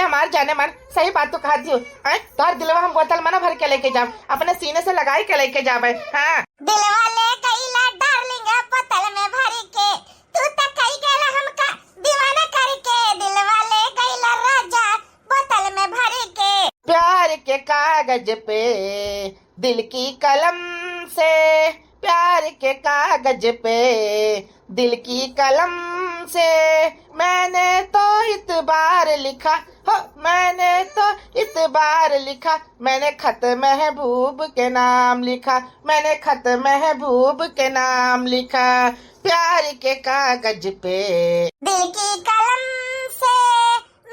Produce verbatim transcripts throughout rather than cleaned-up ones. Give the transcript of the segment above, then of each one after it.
हमार जाने मन, सही बात तो कहा दियो। आय, तोहर दिलवा हम बोतल में ना भर के लेके जाब, अपने सीने से लगाई के लेके जाबे। हाँ। दिलवा ले गईला डार्लिंग बोतल में भर के, तू त कई गईला हमका दीवाना करके। दिलवा ले गईला राजा बोतल में भर के। प्यार के कागज पे दिल की कलम से, प्यार के कागज पे दिल की कलम से, मैंने तो इतबार लिखा, हो, मैंने तो इतबार लिखा, मैंने खत महबूब के नाम लिखा, मैंने खत महबूब के नाम लिखा, प्यार के कागज पे। दिल की कलम से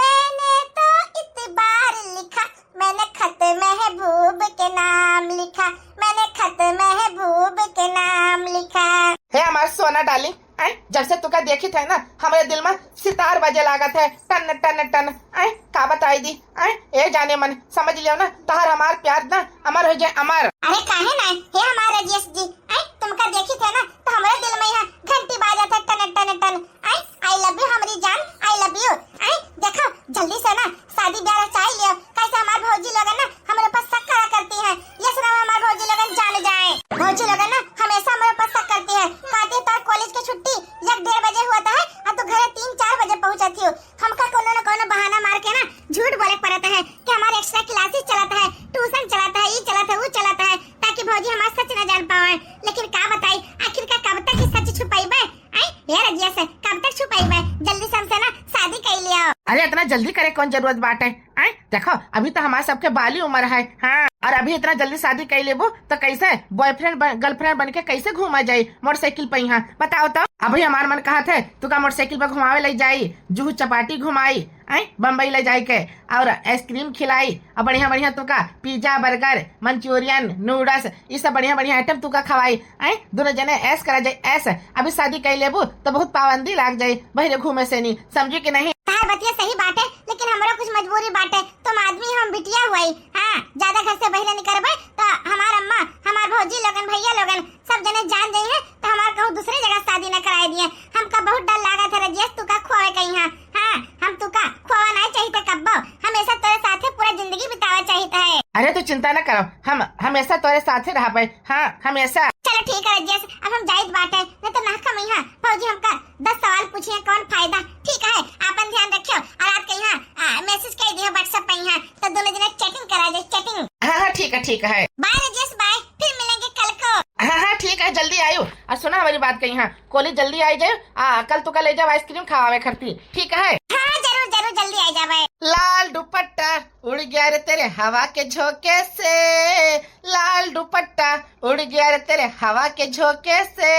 मैंने तो इतबार लिखा, मैंने खत महबूब के नाम लिखा, मैंने खत महबूब के नाम लिखा। हे हमार सोना डार्लिंग, आय, जब से तुका देखित है ना, हमरे दिल में सितार बजे लागत है, टन टन टन। आय, का बताई दी, आय, ए जाने मन, समझ लियो ना, तोहर हमार प्यार ना अमर हो जाए, अमर। अरे काहे ना, हे हमार राजेश जी, आय, तुमका देखित है ना, तो हमरे दिल में यहाँ घंटी बाजत है, टन टन टन। आय, I love you हमारी जान, I love you। आय, देखो, जल्दी से ना शादी ब्याह रचाई लियो, कैसे हमार भौजी लोगन ना हमरे ऊपर शक करा करती हैं। ये सुना हमार भौजी लोगन जान जाए। भौजी लोगन ना हमेशा हमरे ऊपर शक करती हैं। कहती है, "तार कॉलेज के छुट्टी एक डेढ़ बजे हुआ था है, और तू घरे तीन चार बजे पहुँचत ही हो।" हमका कोनो न कोनो बहाना मार के ना झूठ बोले पड़त है कि हमार extra classes चलत है, tuition चलत है, ई चलत है, ऊ चलत है, ताकि भौजी हमार सच न जान पावे। लेकिन का बताई, आखिर का कब तक ई सच छुपाइबे? आय, हे रजिया से कब तक छुपाइबे? जल्दी से हमसे ना शादी कर लियो। अरे इतना जल्दी करे कौन जरूरत बाटे? आय, देखो अभी तो हमार सबके बाली उम्र है। हाँ, और अभी इतना जल्दी शादी कर लेबो तो कैसे boyfriend बन, girlfriend बन के कैसे घूमा जाई मोटरसाइकिल पे यहाँ? बताओ तो। अभी हमार मन कहत है तुका मोटरसाइकिल पे घुमावे ले जाई, जुहू चपाटी घुमाई, आय, बम्बई ले जाए के, और ice cream खिलाई, और बढ़िया बढ़िया तुका pizza, burger, Manchurian, noodles, ई सब बढ़िया बढ़िया item तुका खवाई, आय, दोनों जने ऐश करा जाए, ऐश। अभी शादी कर लेबू तो बहुत पाबंदी लाग जाए बहरे घूमे से नहीं, समझी कि नहीं? तार बतिया सही बाटे, लेकिन हमरा कुछ मजबूरी बाटे, तुम आदमी हम बिटिया हुई, हाँ, ज्यादा घर से बहरे निकलबे तो हमार अम्मा, हमार भौजी लोगन, भैया लोगन, सब जने जान जाई है तो हमार कहूँ दूसरे जगह शादी न कराए दिए। हमका बहुत डर लागत है रजियस, तुका खोवे कहीं है। हाँ, हम तुका खोवा नहीं चाहिए कब्बो, हमेशा तोरे साथे पूरा जिंदगी बितावे चाहिए है। अरे तू चिंता न करो, हम हमेशा तोरे साथे रहबे। हाँ, हमेशा। चलो ठीक है रजियस, अब हम जाइत बाटे, नहीं तो नाहक में यहाँ भौजी हमका दस सवाल पूछिए, कौन फायदा। ठीक है, आपन ध्यान रखियो और रात के यहाँ, आ, message कर दियो WhatsApp पे यहाँ, तो दोनों जने chatting करा जाए, chatting। हाँ हाँ, ठीक है, ठीक है। Bye रजियस, bye, फिर मिलेंगे कल को। हाँ हाँ, ठीक है, जल्दी आयो। और सुना हमारी बात कहीं, हाँ, कॉलेज जल्दी आई जाए, आ, कल तुका ले जाओ ice cream खवावे खरती, ठीक है? हाँ, जरूर, जरूर, जल्दी आई जावे। लाल दुपट्टा उड़ गया रे तेरे हवा के झोंके से, लाल दुपट्टा उड़ गया रे तेरे हवा के झोंके से।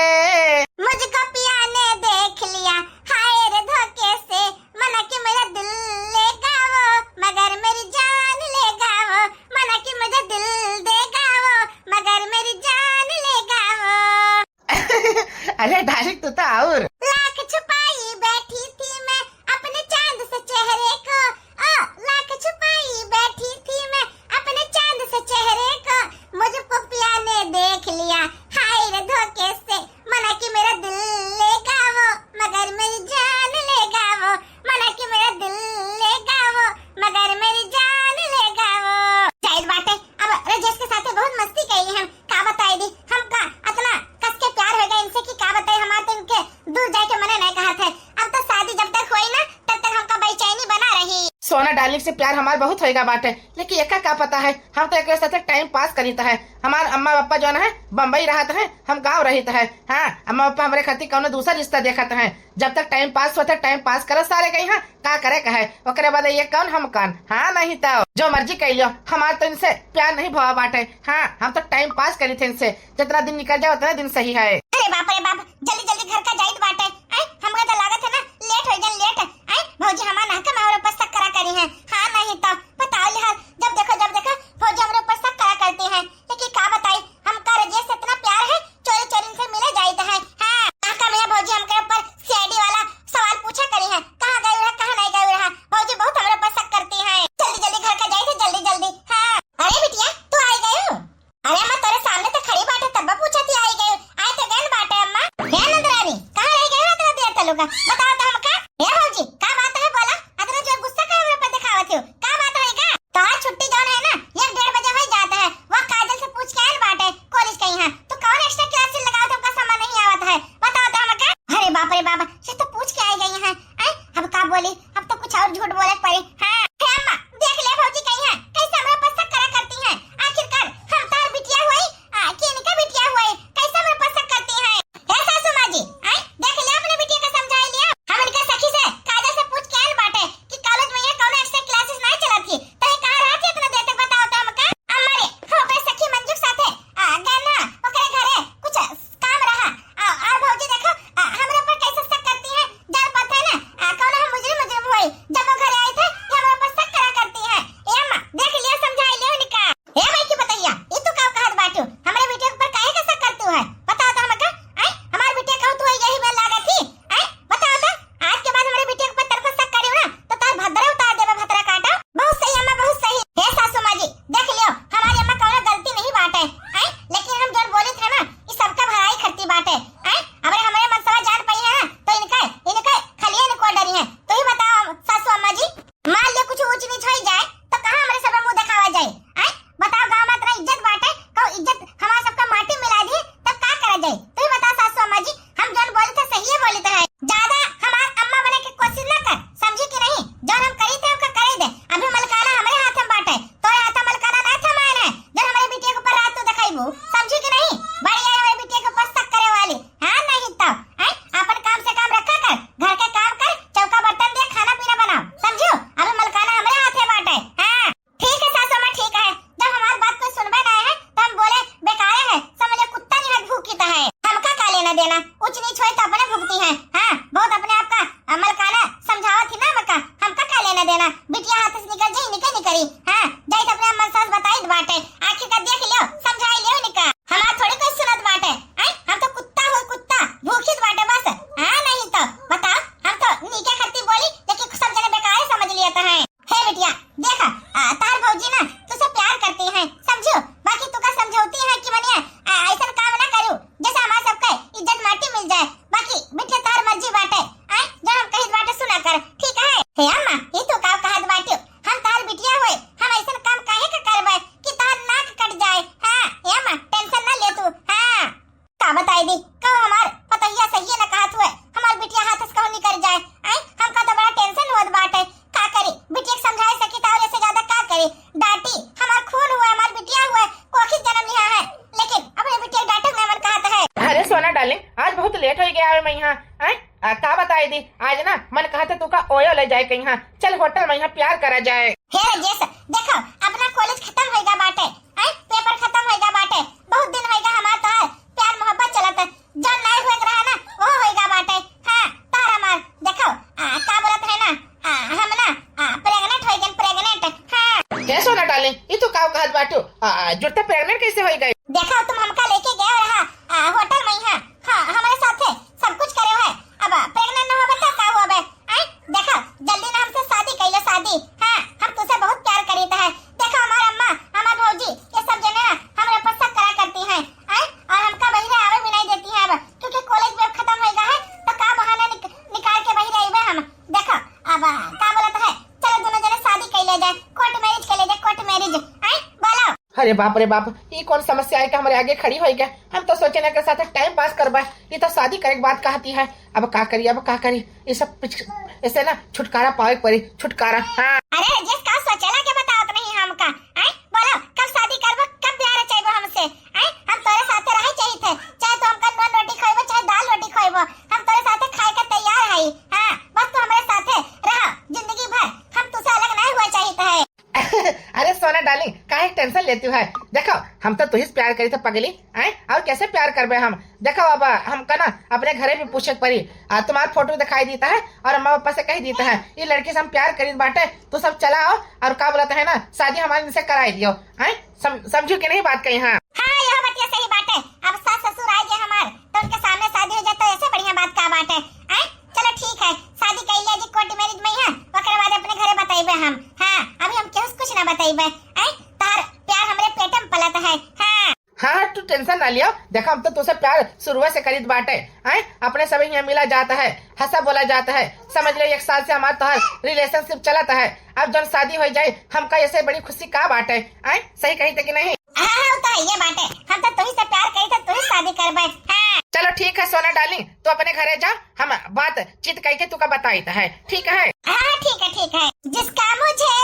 मुझको पिया ने देख लिया, हाय रे धोखे से, मना कि मेरा दिल लेगा वो, मगर मेरी जान लेगा वो, मना कि मुझे दिल देगा वो, मगर मेरी जान लेगा वो। अरे डार्लिंग, तू तो और। लाख छुपाई बैठी थी मैं अपने चांद से चेहरे को, ओ, लाख छुपाई बैठी थी मैं अपने चांद से चेहरे को, मुझे पपिया ने देख लिया, हाय रे धोखे से, मना कि मेरा दिल लेगा वो, मगर मेरी जान लेगा वो, मना कि मेरा दिल लेगा वो, मगर मेरी जान लेगा वो। जाहिर बात है, अब रजेश के साथे बहुत मस्ती कइली हम, का बताई दी, हमका अतना कस के प्यार हो गया इनसे कि का बताई, हमार तो इनके दूर जाए के मने नहीं कहत है। अब तो शादी जब तक होई ना, तब तक हमका बेचैनी बना रही। सोना डार्लिंग से प्यार हमार बहुत होएगा बाटे, लेकिन एका का पता है, हम तो एकरे साथे time pass करीत है। हमार अम्मा पापा जौन है बम्बई रहत है, हम गाँव रहित है। हाँ, अम्मा पापा हमरे खातिर कौनो दूसर रिश्ता देखत है। जब तक time pass होत है, time pass करत सारे गई हैं, का करे का है, ओकरे बाद ये कौन हम कौन। हाँ, नहीं तो जो मर्जी कह लियो, हमार तो इनसे प्यार नहीं भवा बाटे। हाँ, हम तो time pass करीत है इनसे, जितना दिन निकल जाए उतना दिन सही है। अरे बाप रे बाप, जल्दी जल्दी घर का जाइत बाटे। आय, हमका तो लागत है ना late हो जाए, late। आय, भौजी हमार नहका में और ऊपर शक करा करी हैं। हाँ, नहीं तो बताओ लिहाज, जब देखो, जब देखो भौजी हमरे ऊपर शक करा करती हैं। लेकिन का बताई, हमका रजिया से इतना प्यार है, चोरी चोरी इनसे मिले जाइत है। हाँ, नहका में भौजी हमके ऊपर C I D वाला सवाल पूछा करी है, कहाँ गई रहा, कहाँ नहीं गई रहा। भौजी बहुत हमरे ऊपर शक करती हैं। जल्दी जल्दी घर का जाइत है, जल्दी जल्दी। हाँ। अरे बिटिया, तू आई गई हो? अरे अम्मा, तोरे सामने तो खड़ी बाटे, तब पूछा थी आई गई। आए तो गए बाटे अम्मा। हे नंदरानी, कहाँ रह गए हो इतना देर तलुका? बताओ तो हमका। हे भौजी, का बात है बोला? इतना जोर गुस्सा का ना, बिटिया हाथ से निकल जाई, निकल निकली। हाँ, जाई तो अपने अम्मा सास बताई बाटे, आखिर का देख लियो, समझाई लियो इनका। हमार थोड़ी कोई सुनत बाटे। आय, हम तो कुत्ता हो कुत्ता, भूखित बाटे बस। हाँ, नहीं तो बताओ, हम तो नीके खत्ती बोली, लेकिन सब जने बेकार समझ लिया तो है। हे बिटिया, देखा, आ, तार भौजी ना तुझसे प्यार करती हैं, समझो, बाकी तू का समझौती है कि मनिया, आ, ऐसन काम ना करू, जैसे हमार सबके इज्जत माटी मिल जाए। बाकी बिटिया तार मर्जी बाटे, आय, जो हम कहित बाटे सुना कर, ठीक है? हे अम्मा, ये तू का कहत बाटे? हम तार बिटिया होए, हम ऐसन काम काहे का करबे कि तार नाक कट जाए? हाँ, हे अम्मा, tension ना ले तू। हाँ। का बताई दी, कब हमार पतोहिया सही न कहत हुए, हमार बिटिया हाथ से कहूँ निकल जाए। आय, हमका तो बड़ा tension होत बाटे। का करी, बिटिया के समझाए सकी तो और ऐसे ज्यादा का करी? डांटी, हमार खून हुए, हमार बिटिया हुए, कोखी जन्म लिहा है, लेकिन अपने बिटिया के डांटे में मन कहत है। अरे सोना darling, आज बहुत late हो गया है मैं यहाँ। आय, आ, का बताई दी, आज ना मन कहत है तू का ओयो ले जाए कहीं। हाँ, चल होटल में यहाँ प्यार करा जाए। हे राजेश, देखो, अपना college खत्म होइगा बाटे, आय, paper खत्म होइगा बाटे, बहुत दिन होइगा हमार तोहार प्यार मोहब्बत चलत है, जौन नाय हुए के रहा ना, वो होइगा बाटे। हाँ, तोहर हमार, देखो, आ, का बोलत है ना, आ, हम ना, आ, pregnant होइ गन, pregnant। हाँ। हे सोना darling, ई तू का कहत बाटू? आ, आ, जुड़ते pregnant कैसे होइ गई? देखो, तुम हमका लेके गए रहा, आ, होटल में, हाँ, हाँ, हमारे साथे सब कुछ करे है, अब pregnant न होबे तो का होबे? आय, देखो, जल्दी ना हमसे शादी कर लो, शादी। हाँ, हम तुझसे बहुत प्यार करीत है। देखो, हमार अम्मा, हमार भौजी, ये सब जने ना हमरे ऊपर शक करा करती हैं। आय, और हमका बहिरे आवे भी नहीं देती हैं अब, क्योंकि college भी खत्म होइगा है, तो का बहाना निक-, निकाल के बहिरे आइबे हम। देखो, अब का बोलत है, चलो दोनों जने शादी कर ले जाए, court marriage कर ले जाए, court marriage। आय, बोलो। अरे बाप रे बाप, ई कौन समस्या है कि हमरे आगे खड़ी होइगा? हम तो सोचे ना के साथ time pass करबा, ई तो शादी करे के बात कहती है। अब का करी, अब का करी? ये सब पिछ-, ऐसे ना छुटकारा पावे के पड़ी, छुटकारा। हाँ। अरे राजेश, का सोचेला के बतावत नहीं हमका? आय, बोलो, कब शादी करबो, कब प्यार चाहबो हमसे? आय, हम तोरे साथे रहे चाहिए थे, चाहे तो हमका नून रोटी खवाइबो, चाहे दाल रोटी खवाइबो, हम तोरे साथे खाए के तैयार है। हाँ, बस तू हमारे साथे रहो जिंदगी भर, हम तुझसे अलग नहीं हुआ चाहिए थे। अरे सोना darling, काहे tension लेती है? देखो, हम तो तुही से प्यार करी थे पगली, आय? और कैसे प्यार करबे हम? देखो अब हमका ना अपने घरे भी पूछे के पड़ी। आ, तुम्हार photo दिखाई देता है और अम्मा पापा से कह देता है, "ये लड़की से हम प्यार करीत बाटे, तू सब चला आओ और का बोलत है ना, शादी हमारे इनसे कराई दियो।" आय? सम-, समझू कि नहीं बात कही? हाँ। हाँ, यह बतिया सही बाटे। अब सास ससुर आए गए हमार, तो उनके सामने शादी हो जाए तो ऐसे बढ़िया बात का बाटे? आय? चलो ठीक है, शादी कर लिया जी court marriage में यहाँ, ओकरे बाद अपने घरे बताइबे हम। हाँ, अभी हम केहू से कुछ ना बताइबे। आय, तार प्यार हमरे पेट में पलत है। हाँ। हाँ, हाँ, तू tension ना लियो। देखो, हम तो तुझसे प्यार शुरुए से करीत बाटे। आय, अपने सब यहाँ मिला जाता है, हंसा बोला जाता है। समझ ले, एक साल से हमार तोहार relationship चलत है। अब जौन शादी हो जाए, हमका ऐसे बड़ी खुशी का बाटे? आय, सही कही थे कि नहीं? हाँ, हाँ, वो तो है ये बाटे। हम तो तुही से प्यार करी थे, तुही शादी करबे। हाँ। चलो ठीक है सोना darling, तू अपने घरे जा, हम बातचीत करके तुका बताइत है, ठीक है? हाँ, हाँ, ठीक है, ठीक है। जिसका मुझे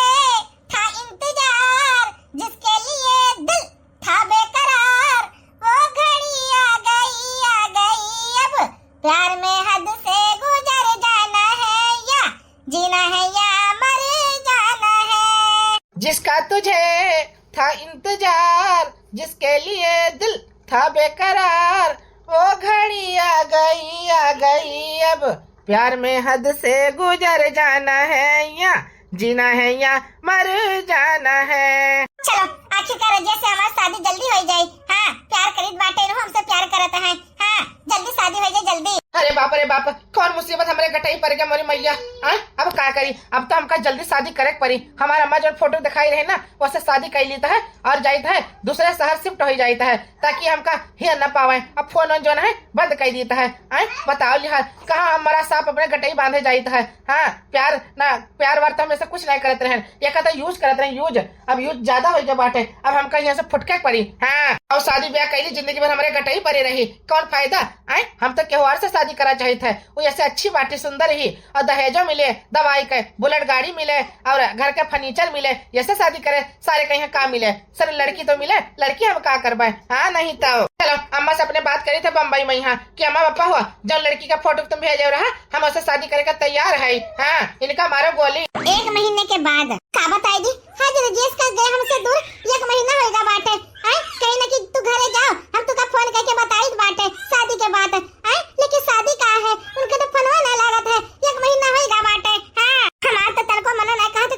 था इंतजार, जिसके लिए दिल था बेकरार, वो घड़ी आ गई, आ गई अब। प्यार में हद से गुजर जाना है या जीना है या मर जाना है। जिसका तुझे था इंतजार, जिसके लिए दिल था बेकरार, वो घड़ी आ गई, आ गई अब। प्यार में हद से गुजर जाना है या जीना है या मर जाना है। चलो, आखिरकार जैसे हमार शादी जल्दी हो जाए। हाँ, प्यार करीत बाटे, इनहू हमसे प्यार करत है। हाँ, जल्दी शादी हो जाए, जल्दी। अरे बाप रे बाप, कौन मुसीबत हमरे गटई पर गया मोरी मैया। हाँ, अब का करी? अब तो हमका जल्दी शादी करे के पड़ी। हमार अम्मा जो photo दिखाई रहे ना, वैसे शादी कर लेता है और जाइत है दूसरे शहर shift हो जाइत है, ताकि हमका हेर न पावे। अब phone वोन जो है बंद कर देता है। आय, बताओ लिहाज, कहाँ हमारा सांप अपने गटई बांधे जाइत है? हाँ, प्यार ना, प्यार वार तो हम ऐसा कुछ नहीं करत रहे, ये कहता use करत रहे, use। अब use ज्यादा हो गया बाटे, अब हमका यहाँ से फुटके पड़ी। हाँ, और शादी ब्याह कैली, जिंदगी भर हमारे गटई पड़ी रही, कौन फायदा? आय, हम तो केहू और से शादी करा चाहित है, वो ऐसे अच्छी बाटी, सुंदर ही, और दहेजो मिले, दवाई के, Bullet गाड़ी मिले, और घर के furniture मिले, ऐसे शादी करे, सारे कहीं का मिले, सर लड़की तो मिले, लड़की हम का करबे? हाँ, नहीं तो। चलो, अम्मा से अपने बात करी थे बम्बई में यहाँ कि अम्मा पापा हुआ, जो लड़की का photo तुम भेजे रहा, हम उससे शादी करे का तैयार है। हाँ, इनका मारो गोली। एक महीने के बाद का बताई दी? हाँ जी, राजेश का गए हमसे दूर एक महीना होएगा बाटे। हैं? कहीं ना कि तू घरे जाओ, हम तुका phone करके बताई बाटे शादी के बात। हैं? लेकिन शादी का है, उनके तो फोनवा नहीं लागत है, एक महीना होएगा बाटे। हाँ, हमार तो तनको मनो नहीं कहत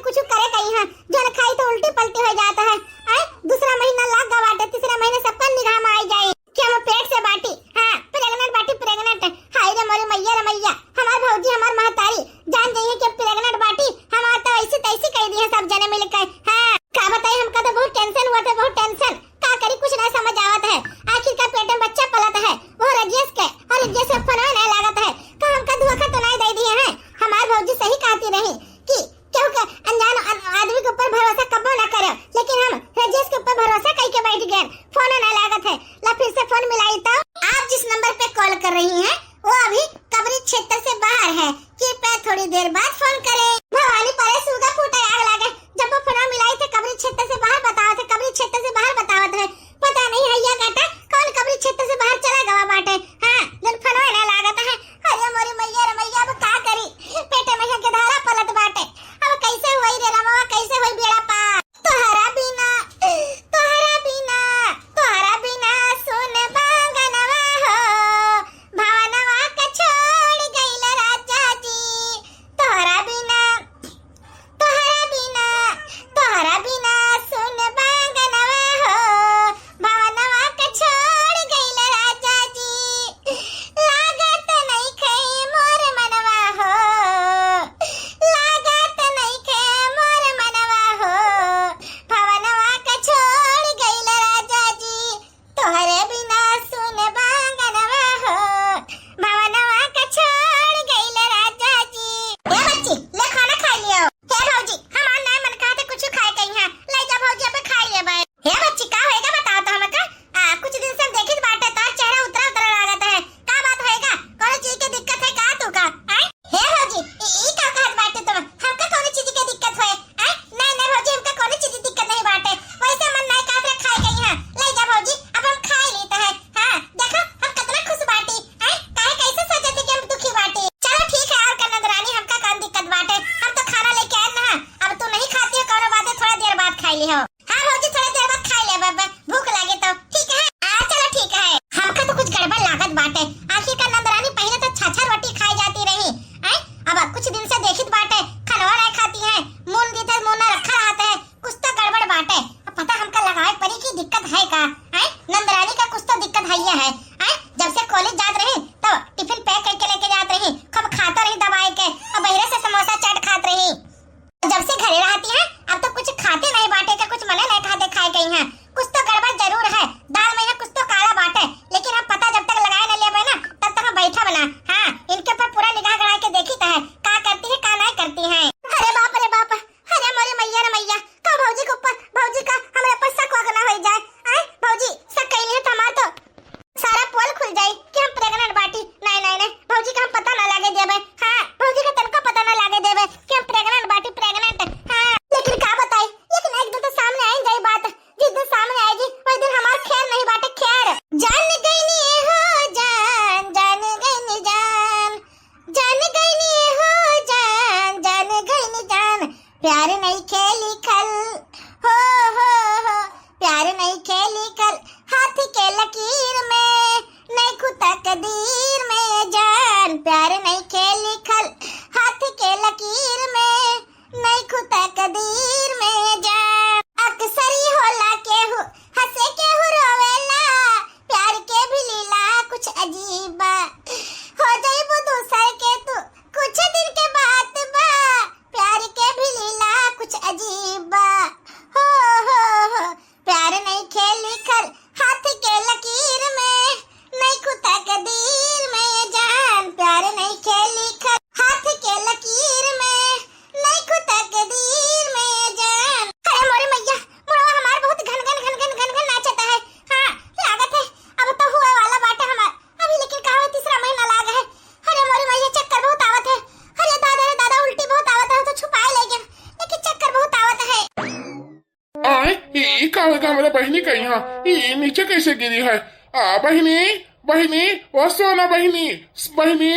लिहो। हाँ भौजी, थोड़ा देर बाद खाई लेबे, भूख लागे तो। ठीक है। आ, चलो ठीक है। हमका तो कुछ गड़बड़ लागत बाटे। आखिर का नंदरानी पहिले तो छह छह रोटी खाई जाती रही, हैं? अब कुछ दिन से देखित बाटे, खनवा नहीं खाती है, मुन दी थे, मुन ना रखा रहत है, कुछ तो गड़बड़ बाटे। अब पता हमका लगावे पड़ी कि दिक्कत है का, हैं? नंदरानी का कुछ तो दिक्कत है, ये है, हैं? जब से कॉलेज जात रही तो टिफिन पैक करके लेके जात रही, खूब खात रही दबाए के, और बहिरे से समोसा चाट खात रही। जब से घरे रहती है, अब तो कुछ खाते नहीं बाटे का, कुछ मने नहीं खाते खाए गई हैं। कुछ तो गड़बड़ जरूर है, दाल में यहाँ कुछ तो काला बाटे, लेकिन हम पता जब तक लगाए न लेबे ना, तब तक हम बैठा बना। हाँ, इनके ऊपर पूरा निगाह गड़ा के देखी तो है, का करती है, का नहीं करती है। अरे बाप रे बाप, अरे मोरे मैया रे मैया, का भौजी के ऊपर, भौजी का हमरे ऊपर शक वक ना हो जाए। आए भौजी, शक कहीं नहीं है तो हमार तो सारा पोल खुल जाई कि हम प्रेग्नेंट बाटी। नहीं, नहीं, नहीं, भौजी का हम पता ना लागे देबे। हाँ, भौजी का तनको पता ना लागे देबे कि हम प्रेग्नेंट बाटी, प्रेग्नेंट। हाँ, लेकिन का बताई, एक ना एक दिन तो सामने आई जाई बात। जिस दिन सामने आएगी, वही दिन हमार खैर नहीं बाटे, खैर। जान गईनी हो जान, जान गईनी जान, जान गईनी हो जान, जान गईनी जान। प्यार नइखे लिखल, हो, हो, हो, प्यार नइखे लिखल हाथ के लकीर में, नइखु तकदीर में जान। प्यार नइखे लिखल हाथ के लकीर में, नइखु तकदीर में जान। अक्सर ही होला केहू हंसे केहू रोवेला, प्यार के भी लीला कुछ अजीब बा। हो जइबू दूसर के तू कुछ दिन के बात बा, प्यार के भी लीला कुछ अजीब बा। हो, हो, हो, प्यार नइखे लिखल हाथ के लकीर में, नइखु तकदीर में जान। प्यार नइखे लिखल हाथ के लकीर में, नइखु तकदीर में जान। अरे मोरे मैया, मुड़वा हमार बहुत घन घन घन घन घन घन नाचता है। हाँ, लागत है अब तो हुए वाला बाटे हमार। अभी लेकिन का है, तीसरा महीना लाग है। अरे मोरे मैया, चक्कर बहुत आवत है। अरे दादा रे दादा, उल्टी बहुत आवत है, तो छुपाए ले गया, लेकिन चक्कर बहुत आवत है। आए, ई, ई का होगा हमारे बहिनी का यहाँ? ई नीचे कैसे गिरी है? आ, बहिनी, बहिनी, ओ सोना बहिनी, बहिनी,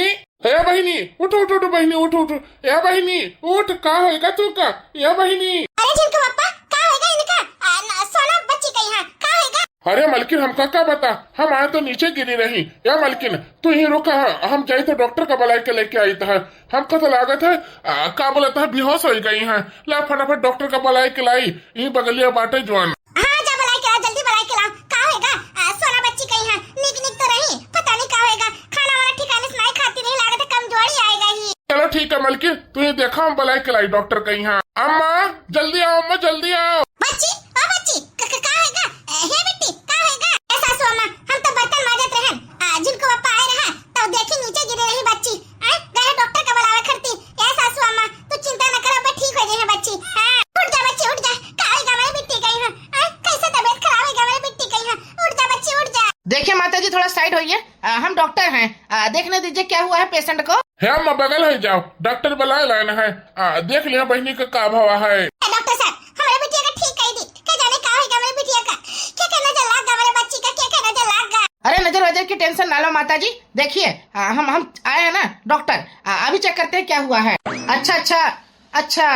हे बहिनी, उठ, उठ, उठ, बहिनी, उठ, उठ, ए बहिनी, उठ, का होएगा तू का, ए बहिनी? अरे झिनकू पप्पा, का होएगा इनका? आ, न, सोना बच्ची का यहाँ, का होएगा? अरे मलकिन, हमका का बता, हम आए तो नीचे गिरी रही। ए मलकिन, तू ही रुका, हम जाई तो डॉक्टर का बुलाए के लेके आई तो है। हमका तो लागत है, आ, का बोलत है, बेहोश होइ गई हैं। ला फटाफट डॉक्टर का बुलाए के लाई, ई बगलिया बाटे जवान। हाँ, जा बुलाए के ला, जल्दी बुलाए के ला। का होएगा? आ, सोना बच्ची कहीं है, निक निक तो रही, पता नहीं का होएगा। खाना वाना ठिकाने से नहीं खाती, नहीं लागत है, कमजोरी आएगा ही। चलो ठीक है मलकिन, तू ही देखा, हम बुलाए के लाई डॉक्टर कहीं है। अम्मा, जल्दी आओ अम्मा, जल्दी आओ। बच्ची, ओ बच्ची, क-, क-, का होएगा? ए, हे बिट्टी, का होएगा? ए सासू अम्मा, हम तो बर्तन माजत रहन, आ, झिनकू पप्पा आए रहा, तो देखी नीचे गिरी रही बच्ची। आए, गए डॉक्टर का बुलावे खरती। ए सासू अम्मा, तू चिंता न करो, अब ठीक हो जाए बच्ची। हाँ, उठ जा बच्ची, उठ जा। का होएगा मेरी बिट्टी कहीं है? आए, कैसे तबीयत खराब होएगा मेरी बिट्टी कहीं है? उठ जा बच्ची, उठ जा। देखिए माता जी, थोड़ा साइड होइए, आ, हम डॉक्टर हैं, आ, देखने दीजिए क्या हुआ है पेशेंट को। हे अम्मा, बगल हो जाओ, डॉक्टर बुलाए लाइन है। आ, देख लिया बहिनी का का भवा है। ए, डॉक्टर साहब, हमारे बिटिया का ठीक कर दी। क्या जाने का होएगा हमारे बिटिया का? क्या क्या नजर लाग गा हमारे बच्ची का? क्या क्या नजर लाग गा? अरे नजर वजर की टेंशन ना लो माता जी। देखिए, आ, हम हम आए हैं ना डॉक्टर, आ, अभी चेक करते हैं क्या हुआ है। अच्छा अच्छा, अच्छा,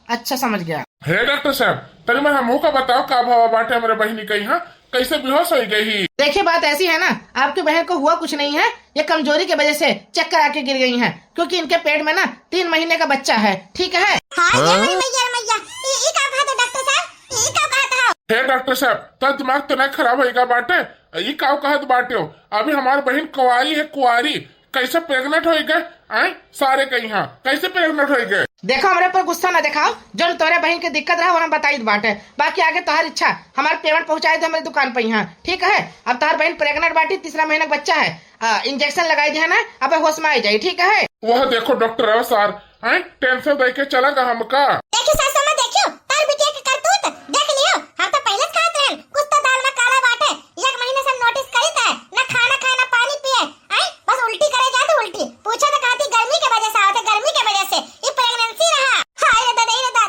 अच्छा समझ गया। हे डॉक्टर साहब, तनी मैं हमहू का बताओ का भवा बाटे हमारे बहिनी का यहाँ, कैसे बेहोश हो गई ही? देखिए बात ऐसी है ना, आपकी बहन को हुआ कुछ नहीं है, ये कमजोरी की वजह से चक्कर आके गिर गई हैं, क्योंकि इनके पेट में ना तीन महीने का बच्चा है, ठीक है? हाँ, ये हाँ? हमारी मैया रे मैया, ये, ये का कहा था डॉक्टर साहब? ये का कहा था? हे डॉक्टर साहब, तो दिमाग तो नहीं खराब होएगा बाटे? ये का कहत बाटे हो? अभी हमारी बहन कुंवारी है, कुंवारी, कैसे प्रेग्नेंट होई गए? आए? सारे कहीं हाँ, कैसे प्रेग्नेंट होई गए? देखो, हमरे पर गुस्सा ना दिखाओ, जौन तोरे बहन के दिक्कत रहा, वो हम बताई बाटे। बाकी आगे तोहार इच्छा, हमार पेमेंट पहुंचाए दे हमरे दुकान पे यहाँ, ठीक है? अब तोहार बहन प्रेग्नेंट बाटी, तीसरा महीना का बच्चा है, आ, इंजेक्शन लगाई दिया ना, अब होश में आई जाई, ठीक है? वह देखो डॉक्टर है सार, हैं? टेंशन दे के चला गा हमका। देखियो सासू अम्मा, देखियो, तार बिटिया के करतूत, देख लियो, हम तो पहले से कहत रहन, कुछ तो दाल में काला बाटे, एक महीने से हम नोटिस करीत है, ना खाना खाए, ना पानी पिए, हैं? बस उल्टी करे जात उल्टी, पूछे तो कहती गर्मी के वजह से आवत है, गर्मी के वजह से, ये प्रेगनेंसी रहा। हाय रे दादा, रे दादा,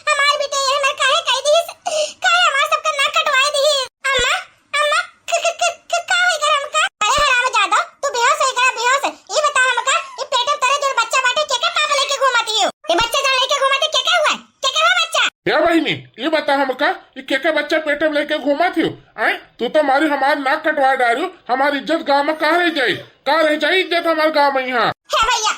हमार बिटिया ये हमार काहे कह दीस, काहे हमार सबका नाक कटवाए दीस? अम्मा, अम्मा, क-, क-, क-, क-, का होई गा हमका? अरे हरामजादा, तू बेहोश होई गा, बेहोश। ई बता हमका, ई पेट में तोरे जोन बच्चा बाटे, के के पाप लेके घूमत हियो? ई बच्चा जोन लेके घूमत है, के के हुआ? के के हुआ बहिनी, ये बता हमका, ये के के बच्चा पेटे में लेके घूमत हियो? आय, तू तो मारी हमार नाक कटवा डारियो, हमार इज्जत गाँव में का रह जाई? का रह जाई इज्जत हमार गाँव में यहाँ? हे भैया,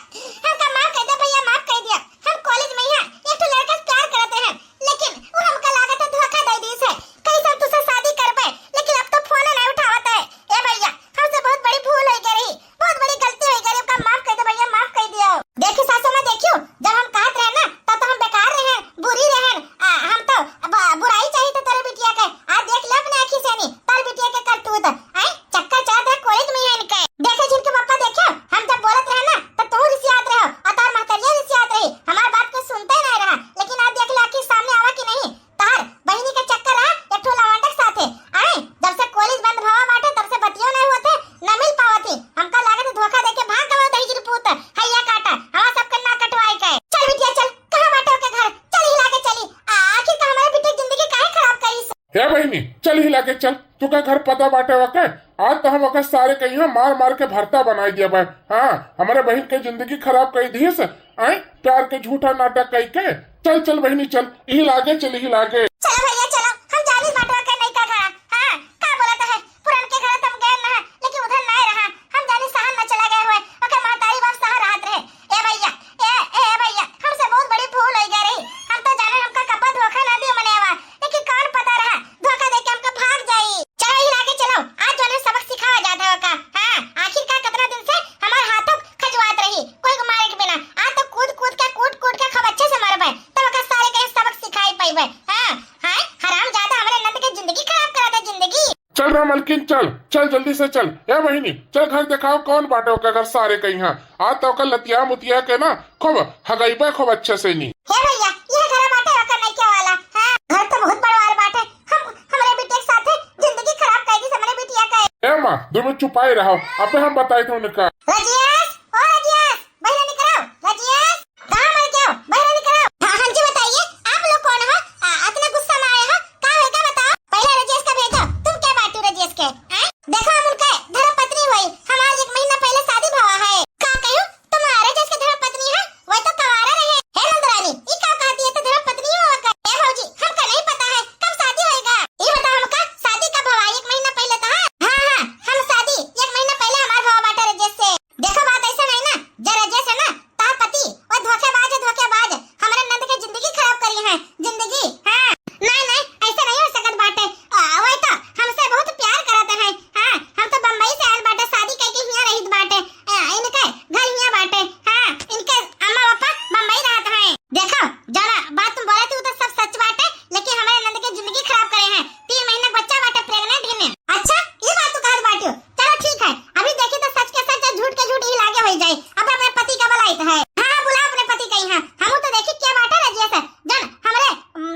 हमका माफ कर दे भैया, माफ कर दिया। हम कॉलेज में यहाँ एक ठो लड़का से प्यार करते हैं, लेकिन वो हमका लागत है धोखा दे दी से। कैसे हम तुझसे शादी करबे, लेकिन अब तो फोन नहीं उठावत है। ए भैया, हमसे बहुत बड़ी भूल हो गई रही, बहुत बड़ी गलती हो गई रही, हमका माफ कर दे भैया, माफ कर दियो। देखी सासू माँ, देखियो, जब हम कहत रहे ना, तब तो हम बेकार रहे, बुरी रहे, आ, हम तो ब-, बुराई चाहिए तो तेरे बिटिया के। आज देख ले अपने आँखी से नहीं, तार बिटिया के करतूत। आय, चक्कर चलत है कॉलेज में ही इनके। देखे जिनके पापा, देखियो, हम जब बोलत रहे ना, तब तू रिसियात रहे और तार महतरिया रिसियात रही, हमार बात को सुनते नहीं रहा। लेकिन आज देख ले आँखी सामने आवा कि नहीं, तार बहिनी के चक्कर रहा एक ठो लवंडक साथे। आय, जब से कॉलेज बंद भवा बाटे, तब से बतियो नहीं होते, न मिल पावत ही। हमका लागत है धोखा देके भाग गवा दही गिरपूत। हैया काटा, हवा सबके ना कटवाए के। चल बिटिया चल, कहाँ बाटे ओके घर? चल हिला के चली। आ, आखिर का हमारे बिटिया जिंदगी काहे खराब करी से? हे बहिनी, चल हिला के चल, तू का घर पता बाटे ओके? आज तो हम ओके सारे कहीं मार मार के भरता बनाई दिया बा। हाँ, हमारे बहिन के जिंदगी खराब कर दी से। आय, प्यार के झूठा नाटक कई के। चल चल बहिनी चल, हिला के चल, हिला के। चलो भैया चलो, हम जानी बाटे ओके नहीं का घर। हाँ, का बोलत है? पुरनके घर त हम गए ना, लेकिन उधर ना रहा। हम जानी सहन न चला गए हुए, ओकर महतारी बाप सहन रहत रहे। ए भैया, ए, ए भैया, हमसे बहुत बड़ी भूल हो गई रही। हम तो जाने हमका कब्बा धोखा ना दियो मने आवा, लेकिन कौन पता रहा धोखा देके हमका भाग जाई। चलो ही लागे चलो, आज जोने सबक सिखावा जात है ओका। हाँ, आखिर का कितना दिन से हमार हाथों खजवात रही, कोई को मारे के बिना। आज तो कूद कूद के, कूट कूट के खूब अच्छे से मारबे, तब ओका सारे के सबक सिखाई पाइबे। हाँ, हाँ, हराम ज्यादा हमारे नंद के जिंदगी खराब करा दे, जिंदगी। चल रे मलकिन, चल, चल जल्दी से चल। ए बहिनी, चल घर देखाओ कौन बाटे ओकर घर सारे कहीं। हाँ, आज तो ओकर लतिया मुतिया के ना खूब हगइबे खूब अच्छे से नी। हे भैया, ये घर बाटे ओकर नइके वाला। हाँ, घर तो बहुत बड़वार बाटे। हम, हमरे बिटिया के साथे जिंदगी खराब कर दी हमरे बिटिया के। ए माँ, दोनों चुपाई रहो, अबे हम बताई थे उनका। रजियस, ओ रजियस, बहिरा निकरो, रजियस। कहाँ मर गयो? बहिरा निकरो। हाँ, हाँ जी, बताइए, आप लोग कौन हो? आ, इतना गुस्सा में आए हो? का होएगा बताओ? पहले रजियस का भेजो। तुम क्या बांटू रजियस के? हैं? देखो, हम उनके धर्म पत्नी हुई। हमारी एक महीना पहले शादी भवा है। का कहूँ? तुम रजियस के धर्म पत्नी है? वह तो कंवारा रहे। हे नंदरानी, ई का कहती है तो धर्म पत्नी हो का? ए भौजी, हमका नहीं पता है, कब शादी होएगा? ई बताओ हमका, शादी कब भवा? एक महीना पहले तो है। हाँ, हाँ, हम शादी एक महीना पहले हमार भवा बाटे रजियस से। देखो, बात ऐसा नहीं ना, जे रजियस है ना, तार पति, वो धोखेबाज है, धोखेबाज। हमारे नंद के जिंदगी खराब करी है, जिंदगी। हाँ, नहीं, नहीं, ऐसा नहीं हो सकत बाटे। आ, वही तो हमसे बहुत प्यार करत है। हाँ, हम तो बम्बई से आयल बाटे, शादी करके हियाँ रहित बाटे। आ, इनके घर हियाँ बाटे। हाँ, इनके अम्मा पापा बम्बई रहत हैं। देखो, जौन बात तुम बोले थी, वो तो सब सच बाटे, लेकिन हमारे नंद के जिंदगी खराब करे हैं। तीन महीना के बच्चा बाटे, प्रेग्नेंट ही में। अच्छा, ये बात तू कहत बाटियो? चलो ठीक है, अभी देखी तो सच के सच, झूठ के झूठ ही लागे हो जाए। अब अपने पति का बुलाइत है। हाँ, हाँ, बुलाओ अपने पति का यहाँ। हम तो देखी क्या बाटे रजियस, जौन हमरे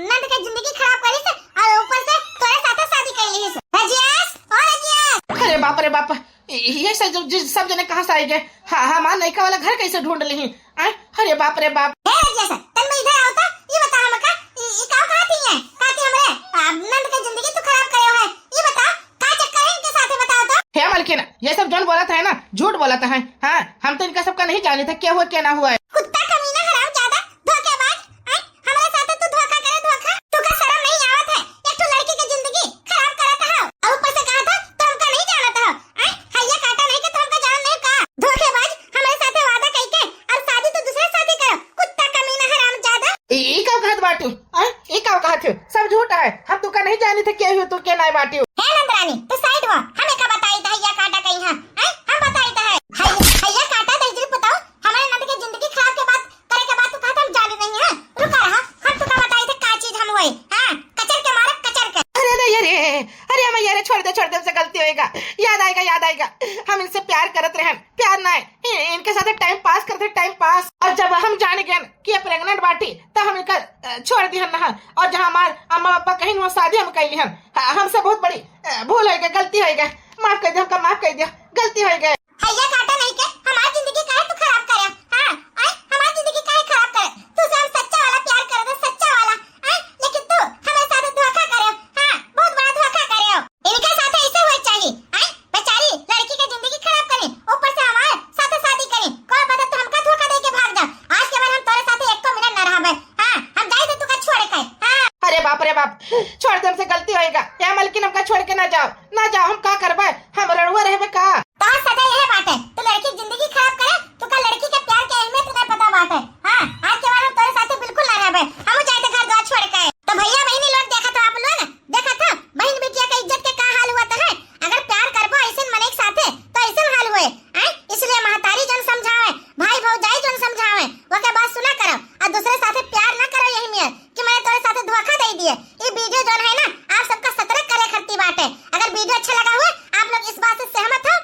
नंद के जिंदगी खराब करी से और ऊपर से तोरे साथे शादी कर ली से। रजियस, ओ रजियस। अरे बाप रे बाप, ये सब जो, जो सब जने कहाँ से आइ गए? हाँ, हमार नइका वाला घर कैसे ढूंढ ली? आय, अरे बाप रे बाप। हे रजियस, तन में इधर आओ तो, ये बता हमका, ई, ई का कहती है? कहती हमरे, आ, नंद के जिंदगी तू खराब करे है। ये बता, का चक्कर है इनके साथे, बताओ तो। हे मलकिन, ये सब जौन बोलत है ना, झूठ बोलत है। हाँ, हम तो इनका सबका नहीं जानी था, क्या हुआ, क्या ना हुआ है। कुत्ता कमीना हरामजादा, धोखेबाज, हैं? हमरे साथे तू धोखा करे, धोखा? तू का शर्म नहीं आवत है? एक ठो लड़की के जिंदगी खराब करत हो। और ऊपर से कहा था, "तो हमका नहीं जानत हो?" हैं? हैया काटा नहीं के तो हमका जान नहीं का? धोखेबाज, हमरे साथे वादा कई के और शादी तू दूसरे साथे करो। कुत्ता कमीना हरामजादा। ई, ई का कहत बाटू? हैं? ई का कहत हो? सब झूठ है। हम तू का नहीं जानी थे, के हो तू, के नहीं बाटू। हे नंदरानी, तू साइड हो। हम एका बताई था, हैया काटा कहीं है। हैं? हम बताई था। हैया, हैया काटा दहिजरी पुताऊ, हमारे नंद के जिंदगी खराब के बात करे के बाद तू कहत हम जाने नहीं है। रुका रहा, हम तुका बताई थे का चीज हम होए। हाँ, कचर के मारब, कचर के। अरे, अरे, अरे, अरे, मैया रे, छोड़ दे, छोड़ दे, हमसे गलती होएगा। याद आएगा, याद आएगा, हम इनसे प्यार करत रहन, प्यार ना है, इ-, इनके साथ टाइम पास करते, टाइम पास। और जब हम जान गए कि ये प्रेग्नेंट बाटी, तो हम इनका, अ, छोड़ दिहन ना। और जहाँ हमार अम्मा पापा कहीं वहाँ शादी हम कर लिहन। ह-, हमसे बहुत बड़ी, अ, भूल होएगा, गलती होएगा, माफ कर दे हमका, माफ कर दे, गलती होएगा। हैया काटा नहीं के हमार जिंदगी काहे तू खराब करे? हाँ, आय, हमार जिंदगी काहे खराब करे? तू से हम सच्चा वाला प्यार करे थे, सच्चा वाला, आय, लेकिन तू हमारे साथ धोखा करे। हाँ, बहुत बड़ा धोखा करे हो। इनके साथ ऐसे हुए चाहिए, आय, बेचारी लड़की के जिंदगी खराब करी, ऊपर से हमारे साथ शादी करी। कोई पता तो हमका धोखा दे के भाग जा। आज के बाद हम तोरे साथ एको मिनट ना रहबे। हाँ, हम जाई थे तुका छोड़ के। हाँ। अरे बाप रे बाप, छोड़ दे, हमसे गलती होइगा। ए मलकिन, हमका छोड़ के ना जाओ, ना जाओ, हम का करबे, हम रड़ुआ रहबे का? तोहार सजा यह बाटे, तू लड़की की जिंदगी खराब करे, तू का लड़की के प्यार के अहमियत नहीं पता बाटे। हाँ, आज के बाद हम तोरे साथे बिल्कुल ना रहबे, हम जाए थे घर द्वार छोड़ के। तो भैया बहिनी लोग, देखत हो आप लोग, देखत हो बहिन बिटिया के इज्जत के का हाल हुआ तो है। अगर प्यार करबो ऐसे मने के साथे तो ऐसे हाल हुए, हैं? इसलिए महतारी जन समझावे, भाई भौजाई जन समझावे, वो के बात सुना करो और दूसरे साथे प्यार ना करो। यही में कि मैंने तोरे साथे धोखा दे दिए। ये वीडियो जौन है ना, आप सबका सतर्क करे खरती बाटे। अगर वीडियो अच्छा लगा हुआ, आप लोग इस बात से सहमत हो,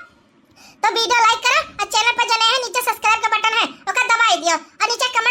तो वीडियो like करो और चैनल पर जने हैं, नीचे सब्सक्राइब का बटन है, ओका दबाई दियो और नीचे कमेंट